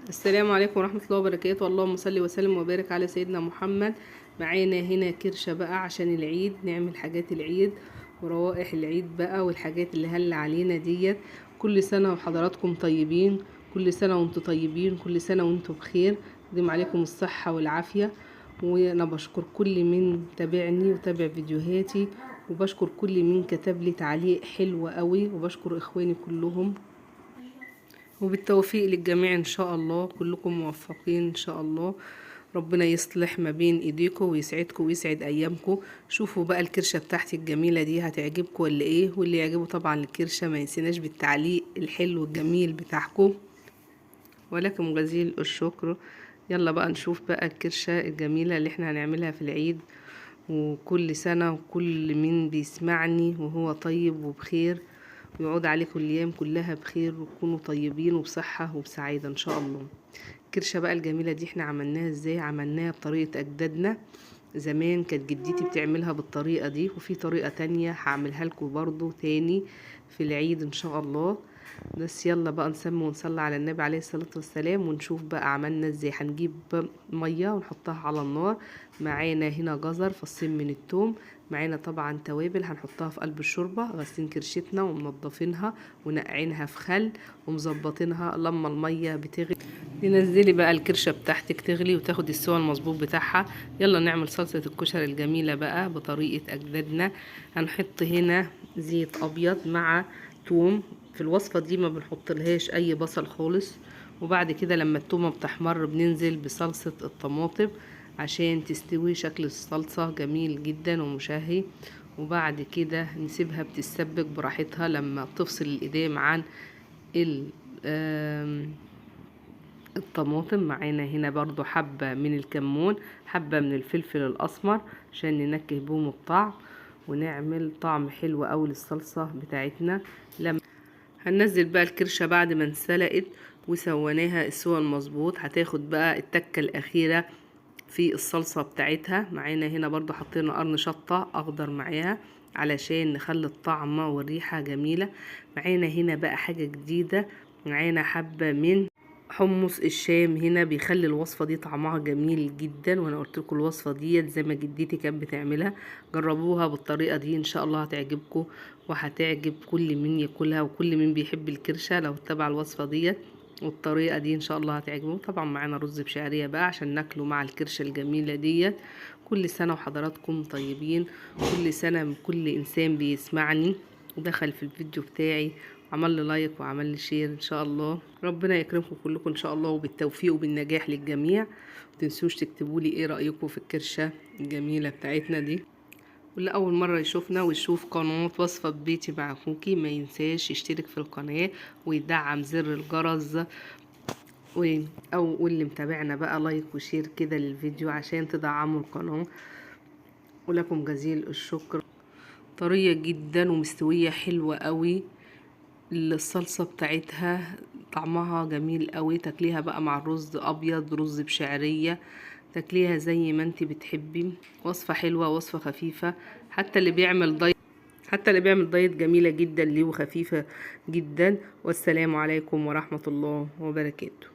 السلام عليكم ورحمة الله وبركاته. اللهم صل وسلم وبارك على سيدنا محمد. معانا هنا كرشة بقى عشان العيد، نعمل حاجات العيد وروائح العيد بقى والحاجات اللي هل علينا ديت. كل سنة وحضراتكم طيبين، كل سنة وانتم طيبين، كل سنة وانتم بخير، يديم عليكم الصحة والعافية. وانا بشكر كل من تابعني وتابع فيديوهاتي، وبشكر كل من كتب لي تعليق حلو قوي، وبشكر اخواني كلهم، وبالتوفيق للجميع ان شاء الله. كلكم موفقين ان شاء الله، ربنا يصلح ما بين ايديكم ويسعدكم ويسعد ايامكم. شوفوا بقى الكرشة بتاعتي الجميلة دي هتعجبكم ولا ايه؟ واللي يعجبه طبعا الكرشة ما ينسيناش بالتعليق الحلو الجميل بتاعكم، ولكم جزيل الشكر. يلا بقى نشوف بقى الكرشة الجميلة اللي احنا هنعملها في العيد. وكل سنة وكل مين بيسمعني وهو طيب وبخير، ويعود عليكم الايام كلها بخير، وتكونوا طيبين وبصحة وبسعادة ان شاء الله. الكرشة بقى الجميلة دي احنا عملناها ازاي؟ عملناها بطريقة اجدادنا زمان، كانت جدتي بتعملها بالطريقة دي، وفي طريقة تانية هعملها لكم برضو تاني في العيد ان شاء الله. بس يلا بقى نسمي ونصلي على النبي عليه الصلاة والسلام، ونشوف بقى عملنا ازاي. هنجيب مية ونحطها على النار، معانا هنا جزر، فصين من التوم، معانا طبعا توابل هنحطها في قلب الشوربة، غاسلين كرشتنا ومنضفينها ونقعينها في خل ومظبطينها. لما المية بتغلي تنزلي بقى الكرشة بتاعتك تغلي وتاخد السوى المظبوط بتاعها. يلا نعمل صلصة الكشري الجميلة بقى بطريقة أجدادنا. هنحط هنا زيت أبيض مع توم، في الوصفة دي ما بنحطلهاش أي بصل خالص. وبعد كده لما التومة بتحمر بننزل بصلصة الطماطم عشان تستوي، شكل الصلصة جميل جدا ومشهي. وبعد كده نسيبها بتتسبك براحتها لما تفصل الإدام عن الطماطم. معانا هنا برضو حبة من الكمون، حبة من الفلفل الأسمر عشان ننكه بهم الطعم ونعمل طعم حلو أوي للصلصة بتاعتنا. لما هننزل بقى الكرشة بعد ما انسلقت وسويناها السوى المظبوط، هتاخد بقى التكة الأخيرة في الصلصة بتاعتها. معانا هنا برضو حطينا قرن شطة أخضر معاها علشان نخلي الطعم والريحة جميلة. معانا هنا بقى حاجة جديدة، معانا حبة من حمص الشام، هنا بيخلي الوصفة دي طعمها جميل جدا. وانا قلت لكم الوصفة ديت زي ما جدتي كانت بتعملها، جربوها بالطريقة دي ان شاء الله هتعجبكم وهتعجب كل من ياكلها وكل من بيحب الكرشة. لو اتبع الوصفة ديت والطريقة دي ان شاء الله هتعجبه. طبعا معانا رز بشعرية بقى عشان ناكله مع الكرشة الجميلة ديت. كل سنة وحضراتكم طيبين، كل سنة من كل انسان بيسمعني ودخل في الفيديو بتاعي عمل لي like وعمل لي share، ان شاء الله ربنا يكرمكم كلكم ان شاء الله، وبالتوفيق وبالنجاح للجميع. متنسوش تكتبوا لي ايه رايكم في الكرشه الجميله بتاعتنا دي. واللي اول مره يشوفنا ويشوف قناه وصفه بيتي مع كوكي ما ينساش يشترك في القناه ويدعم زر الجرس، او واللي متابعنا بقى like و share كده للفيديو عشان تدعموا القناه. ولكم جزيل الشكر. طريه جدا ومستويه حلوه قوي، الصلصة بتاعتها طعمها جميل قوي. تاكليها بقى مع الرز ابيض، رز بشعرية، تاكليها زي ما انت بتحبي. وصفة حلوة، وصفة خفيفة، حتى اللي بيعمل دايت، حتى اللي بيعمل دايت جميلة جدا ليه وخفيفة جدا. والسلام عليكم ورحمة الله وبركاته.